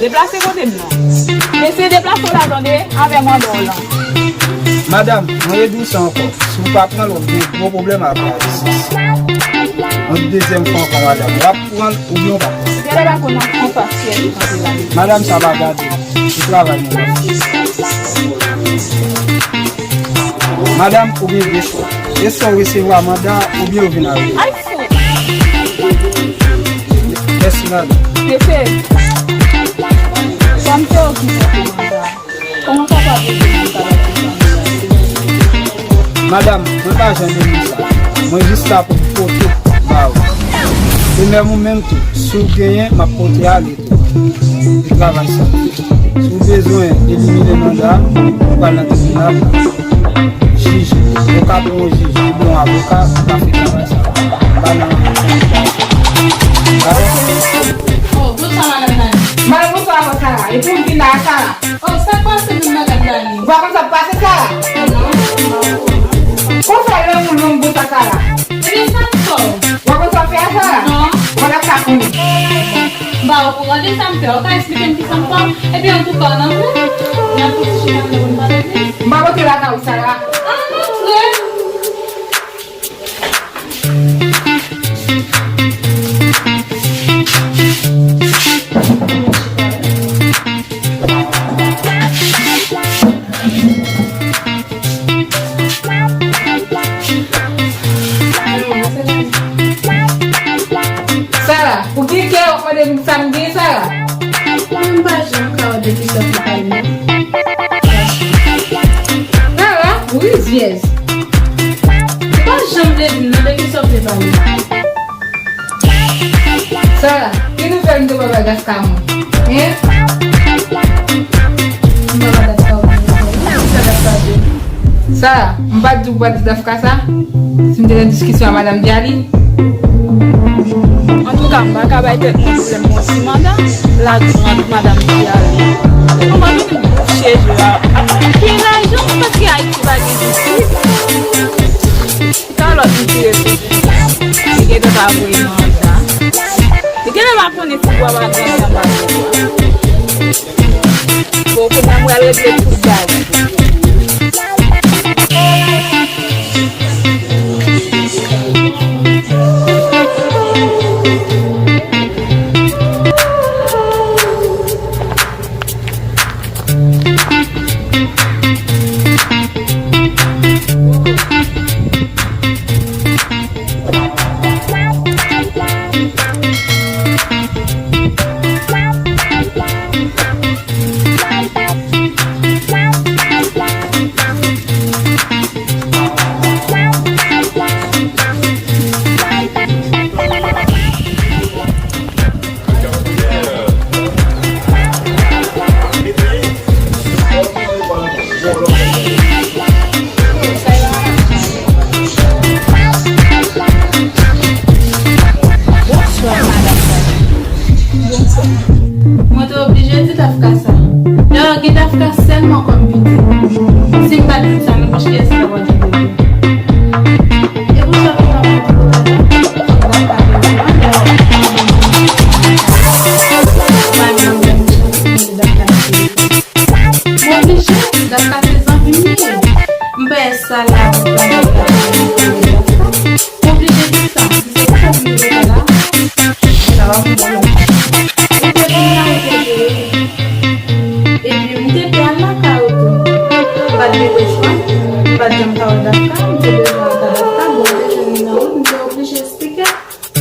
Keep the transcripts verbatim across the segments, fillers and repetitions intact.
Deplase kote m nan. Mesye, deplase w la, tande, avè manda w lan. Madanm, mwen redwi sa ankò. Si w pa pran l, w ap gen gwo pwoblèm avè Ayisyans. Yon dezyèm fwa ankò, madanm. W ap pran l oubyen w pa pran l. Gade pa konn nan konpasyèl li kanpe la. Madanm, sa pa gade. Se travay mwen ap fè. Madanm, ou gen de chwa. E swa w resevwa manda oubyen w vin avè l. Ay, fou! Mèsi, madanm. Mesye, sa m te okipe pou manda. Kòman w kapab ede mwen sa la pou sa? Madanm, mwen pa jan de moun sa. Mwen jis la pou m pote ba ou. E menm ou menm tou, si w genyen, m ap pote ale tou. E travay sa. Si w bezwen elimine manda, ou pral nan tribinal, jij, ou ka pran yon jij, oubyen yon avoka, ou ka fè travay sa. M pa nan... Oh, bonswa, madanm Dani. Madanm, bonswa, madanm Sara. E pou m vin la, Sara. Oh, sa k pase menm, madanm Dani? Ou pa konn sa k pase, Sara? Non. Konsa, lè moun long bouta, Sara. Ebyen, sa k fè w? Ou pa konn sa w fè a, Sara? Non. Ou pa t ap ka konnen. M pa okouran de sa m fè. Ou ka eksplike m kisa m fè? Ebyen, antouka, n antre. N ap fouti chita anlè pou n pale plis. M pa pote lakay ou, Sara. Ann antre. Sara, ou gen kè w ap mande m sa m gen, Sara? Mwen m pa janm ka wè de ki sòt li pale non. Sara, ou rizyèz. Ou pa janm vle di m non de ki sòt li pale. Sara, ki nouvèl m te ba w Dafka mwen? Hein? M pa ba Dafka okenn nouvèl non, sa Dafka di. Sara, m pa t di w pa di Dafka sa? Si m te nan diskisyon a madanm Djali? Antouka, m pa ka bay tèt mwen pwoblèm mwen si manda, lagrand madanm Djali. Kòman vin bouche je a? Ki rajon paske Ayiti pa gen jistis? Kalòt m tire sou li. Li gentan ta voye manda. Li genlè pa konnen si bwa pa grandi anba pye a. Bon, kounye a m pral regle tout bagay. Bonswa, madanm Dani. Bonswa. Mwen te oblije di Dafka sa. Dayè, gen Dafka sèlman kòm pitit. Si m pa t di sa, nan bouch kiyès sa w ap di bebe? E pou sa, pou sa, pou sa, fòk Dafka te di, dayè, m pa menm gen chans pou Dafka te di. Mwen oblije, Dafka se zanmi m li ye. M pa sa la pou travay la, pou travay la. Mwen oblije di sa, si se konsa pou m rete la, sa va pou mwen. Ou te vin la, ou te vini. Epi, m te pral lakay ou tou. M pa t gen lechwa, m pa t janm ka wè Dafka, m te bezwen al ka Dafka, bon, m te jwenn li nan wout, m te oblije eksplike.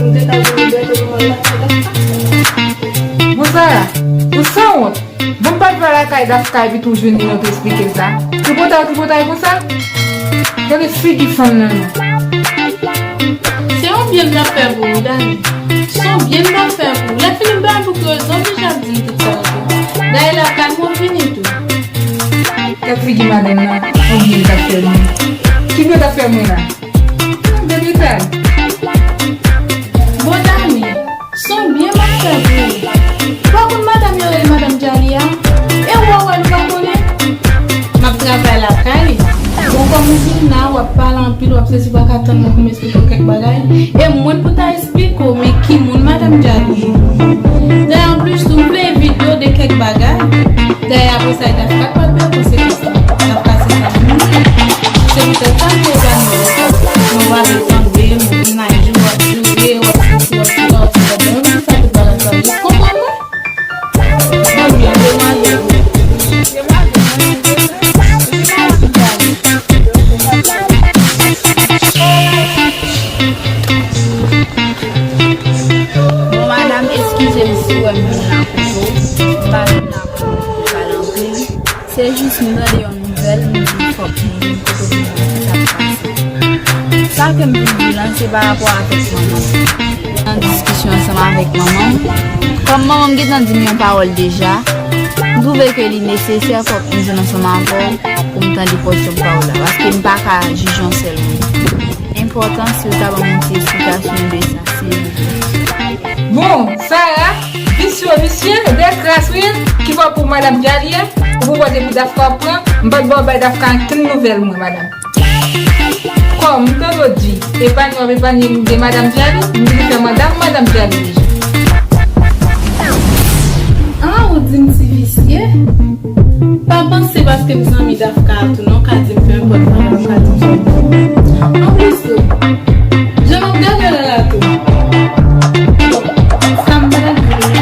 M te ka gen libète pou mwen pase Dafka. Bon, Sara, ou sanwont. Bon, m pa t pral lakay Dafka epi tou jwenn li nan te eksplike l sa. Tripotay, tripotay konsa. Gade figi fanm nan non. Se yon byen m t ap fè pou ou, Dani. Se yon byen m t ap fè pou ou. Lè fini m bay pou kreze, w deja di m tout sa yo tou. Dayè, la kalm ou vini tou. Gad figi madanm nan, yon byen l t ap fè mwen. Ki byen l t ap fè mwen la? Gade tan. Bon, Dani, se yon byen m ap fè pou ou. Ou pa konn madanm yo rele madanm Djali a? E ou wè, wè, nou pa konnen? M ap travay lakay li. Bon, kòm ou vin la, w ap pale anpil, w ap sezi, w pa ka tann mwen pou m eksplike w kèk bagay. E mwen pou ta eksplike w, men ki moun madanm Djali ye. Dayè, anplis tou, m vle videyo de kèk bagay. James, si w wè m vin la kote w, m pa vin la pou nou pale anpil. Se jis m tande yon nouvèl, m di fòk m vin kote w pou m konn sa k pase. Sa ke m vin di w la, se pa rapò avèk manman m. Nan diskisyon ansanm avèk manman m. Kòm manman m gentan di m yon pawòl deja, m twouve ke li nesesè fòk m jwenn ansanm avè w pou m tande pòsyon pawòl la, paske m pa ka jije yon sèl moun. Enpòtan si w ta ban m yon ti esplikasyon de sa, silvouplè. Bon, Sara, visye, visye, de kras wi, ki fè pou madanm Djali a, ou pou pote pou Dafka w pran, m pa t ba w bay Dafka ankenn nouvèl mwen, madanm. Kòm m tande w di, epanye w ap epanye m de madanm Djali, m di se madanm, madanm Djali deja. Ah, ou di m ti visye? Pa panse paske m zanmi Dafka a tou non, ka di m fè enpòt bagay, ou ka di m fè enpòt bagay. Anplis tou, jan m ap gade w la la tou. Bon, sa m pa t ap di w la,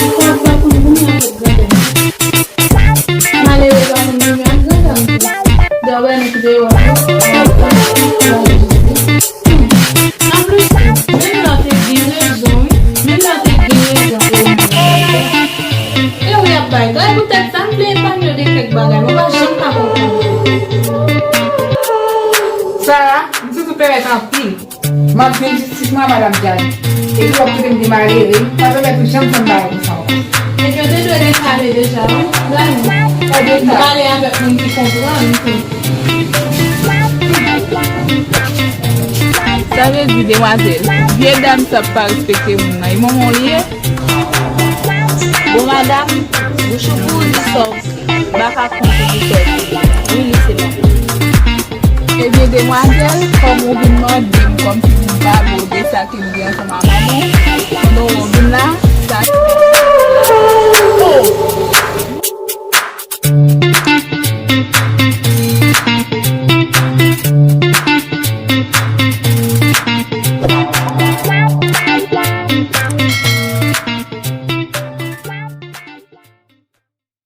m konn sa pou m mouri avèk grandè m. Malere pa konn mouri ak grandè m tou. Dòbè nou ki deyò tou. Anplis tou, menm la te gen rezon wi. Menm la te gen rezon. E wi ap bay. Gade poutèt sa m vle epanye w de kèk bagay. Mwen pa janm ka konprann. Sara, m sitou pèmèt anpil. M ap jwenn jistis mwen a madanm Djali. Epi w ap kite m gen malere, m pa pèmèt ou janm fè m bagay konsa ankò. Ebyen, w te dwe gen pale deja, wi. Gade. Pale avèk moun ki konprann tou. Sa vle di, demwazèl, vye dam sa pa respekte moun nan. E manman w li ye? Bon, madanm, bouch ou pou w di sa w baka konn pou di sa w. Wi, li se manman. Ebyen, demwazèl, kòm ou vin mande m kòmsi pou m pale w de sa ke m gen ansanm a manman w, pandan w vin la, sa se